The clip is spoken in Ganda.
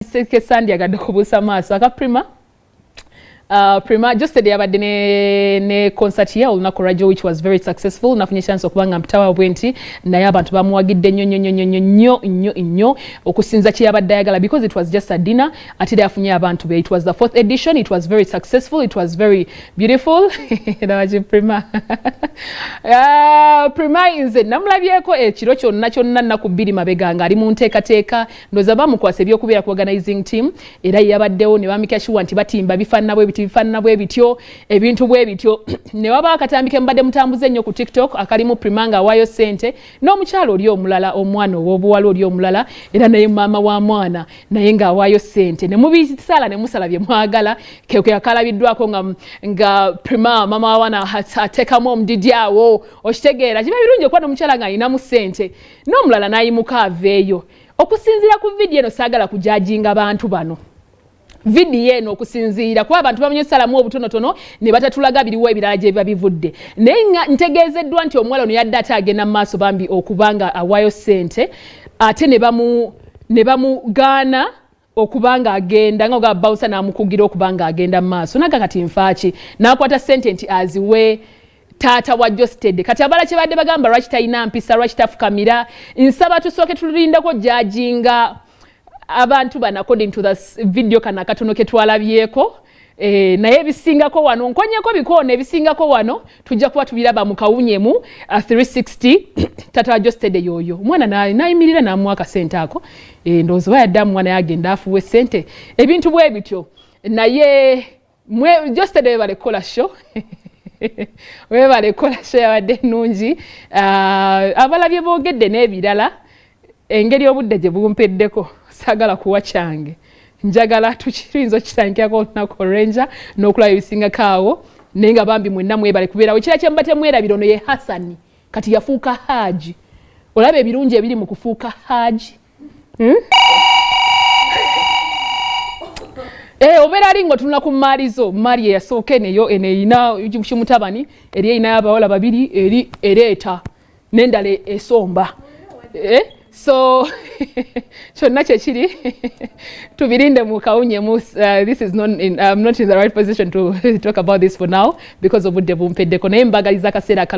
Sandyagadde kubuusa maaso aka Prima. Prima Geosteady yabadde ne concert ye olunaku lwajjo, which was very successful. Nafunye chance okuba nga mpitawo bwe nti, naye abantu bamuwagidde nnyo nnyo nnyo nnyo nnyo nnyo nnyo okusinza kye yabadde ayagala, because it was just a dinner, ate era yafunye abantu be. It was the fourth edition. It was very successful. It was very beautiful. Laba Prima. Prima nze namulabyeko ekiro kyonna kyonna nnaku 2 mabega ng'ali mu nteekateeka. Ndowooza bamukwasa ebyokubeera ku organizing team, era yabaddewo ne bamika sure nti batimba bifaanana bwe biti, bifaanana bwe bityo, ebintu bwe bityo. Ne waba akatambi ke mubadde mutambuze ennyo ku TikTok akalimu Prima ng'awaayo ssente n'omukyalo oli omulala, omwana ow'obuwala oli omulala, era naye maama wa mwana, naye ng'awaayo ssente, ne mubisaala ne musala bye mwagala. Keke akalabiddwako nga Prima maama wa mwana ateekamu omudidi awo. Okitegeera, kiba birungi okuba n'omukyala ng'alinamu ssente n'omulala n'ayimuka aveeyo. Okusinziira ku vidiyo eno, saagala kujajinga bantu bano. Vidiyo eno, okusinziira kuba abantu bamanyi osalamu obutonotono ne batatulaga biriwo ebirala gye biba bivudde, naye nga ntegeezeddwa nti omuwala ono yadde ate agenda mu maaso bambi okuba nga awaayo ssente, ate ne bamugaana okuba nga agenda, nga ogaba bouncer n'amukugira okuba nga agenda mu maaso. Naga kati nfaaki, n'akwata ssente nti aziwe taata wa Geosteady. Kati abala kye badde bagamba, lwaki talina mpisa, lwaki tafukamira? Nsaba tusooke tulindako jajinga abantu bano according to the video kano akatono ke twalabyeko. Naye ebisingako wano nkonyeko bikoona, ebisingako wano tujja kuba tubiraba mu kawunyemu 360. Tata wa Geosteady yoyo omwana nayimirira n'amuwa akasente ako. Ndowooza oba yadde amuwa, naye agenda afuwa essente, ebintu bwe bityo. Naye Geosteady webale kukola show, webale kukola show, yabadde nnungi. Abalabye boogedde n'ebirala. Engeri obudde gye bumpeddeko, saagala kuwa kyange, njagala tuyinza okitandikirako olunaku olwenja n'okulaba ebisingako awo. Naye nga bambi mwenna mwebale kubeerawo. Ekira kyemuba temwerabira, ono ye Hasani, kati yafuuka Haaji. Olaba ebirungi ebiri mu kufuuka Haaji, Obeera ali ng'otunula ku mmaali zo, maali eyasooka eneyo eno erina kimutabani, eri erinayo abawala babiri, eri ereeta n'endala esomba. So kyonna kyekiri tubirinde mu kawunyemu. This is not in, I'm not in the right position to talk about this for now because obudde bumpeddeko, naye mbagaliza akaseera akalungi.